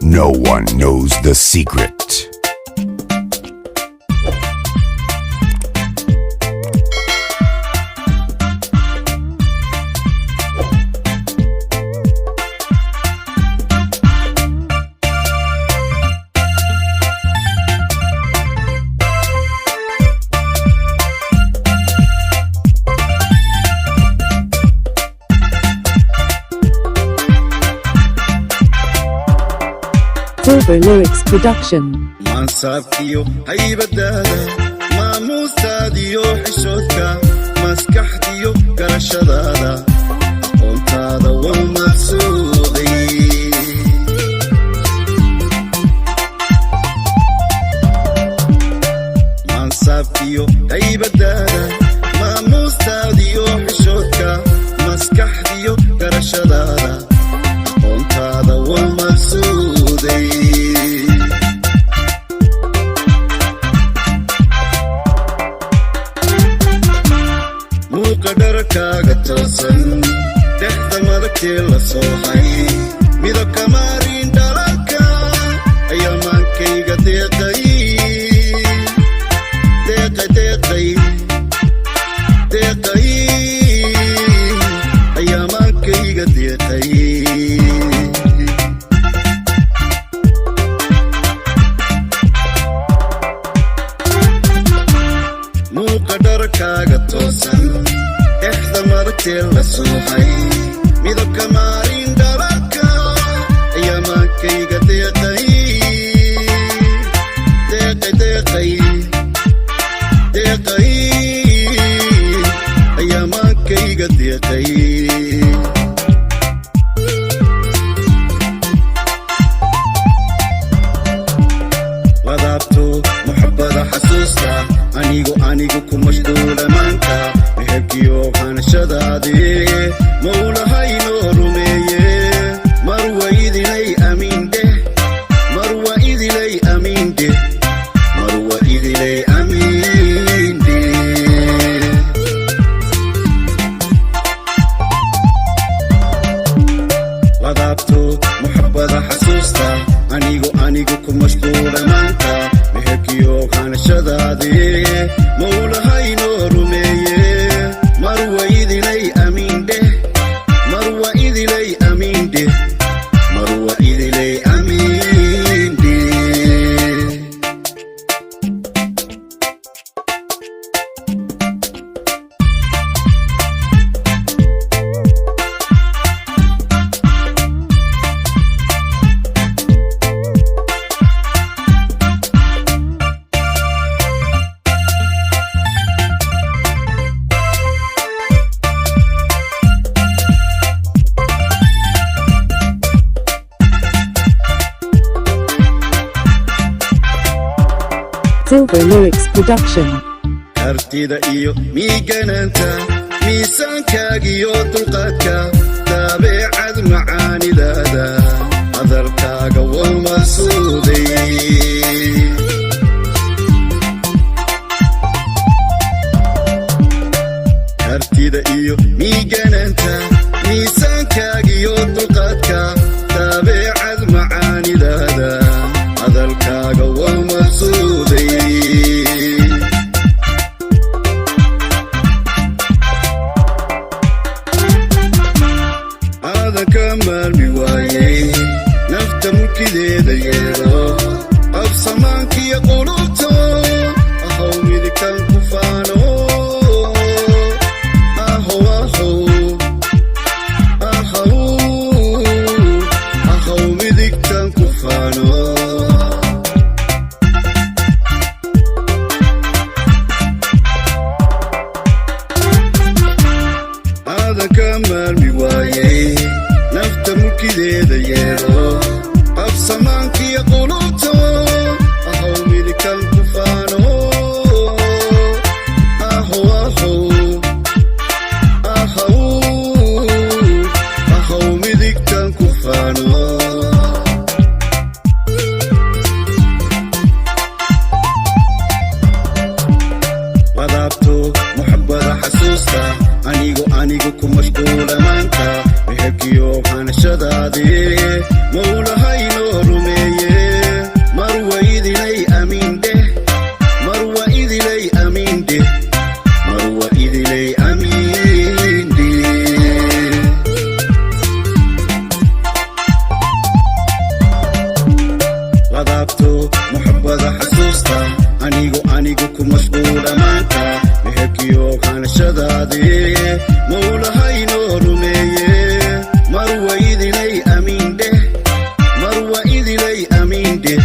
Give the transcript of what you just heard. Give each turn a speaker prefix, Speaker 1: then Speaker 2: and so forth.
Speaker 1: No one knows the secret.
Speaker 2: Silver Lyrics Production.
Speaker 3: Maansaabkiyo haybadaada, maamuustaadiyo xishoodka, maskaxdiyo garashadaada, aqoontaada waa maqsuuday. Maansaabkiyo haybadaada, maamuustaadiyo xishoodka, maskaxdiyo garashadaada, aqoontaada waa maqsuuday. Muuqa dharkaaga toosan, dhexda madagtee la soohay, midabka maarin dhalalka ayaa maankayga deeqay, deeqay, deeqay, deeqay, ayaa maankayga deeqay. Muuqa dharkaaga toosan, dhexda madagtee la soohay, midabka maalin dhalalka ayaa maankayga deeqay, deeqay, deeqay, deeqay, ayaa maankayga deeqay. Wadaabto muxabada xasuusta, anigu ku mashquula maanta meherkiyo hanashadaadii, mawlahaynoo rumeeye. Marwa idilay amiindheh, marwa idilay amiindheh, marwa idilay amiindheh. Wadaabto muxabada xasuusta, anigu ku mashquula maanta meherkiyo hanashadaadii, mawlahaynoo rumeeye. Marwa idilay amiindheh, marwa idilay amiindheh, marwa idilay amiindheh.
Speaker 2: Silver Lyrics Production.
Speaker 3: Kartida iyo miiganaanta, miisaankaagiyo dulqaadka, dabeecad macaanidaada, hadalkaaga waa maqsuuday. Kartida iyo miiganaanta, miisaankaagiyo dulqaadka, dabeecad macaanidaada, hadalkaaga waa maqsuuday. Aadan ka maalmi waayey nafta mulkideeda yeelo, qabsamaankiyo qulubto, ahow midigtan ku faano, ahow, ahow, ahow, ahow midigtan ku faano. Aadan ka maalmi waayey nafta mulkideeda yeelo, qabsamaankiyo qulubto, ahow midigtan ku faano, ahow, ahow, ahow, ahow midigtan ku faano. Wadaabto muxabada xasuusta, anigu ku mashquula maanta meherkiyo hanashadaadii, mawlahaynoo rumeeye. qaadee, Mawlahaynoo rumeeye. Marwa idilay amiin dheh, marwa idilay amiin dheh.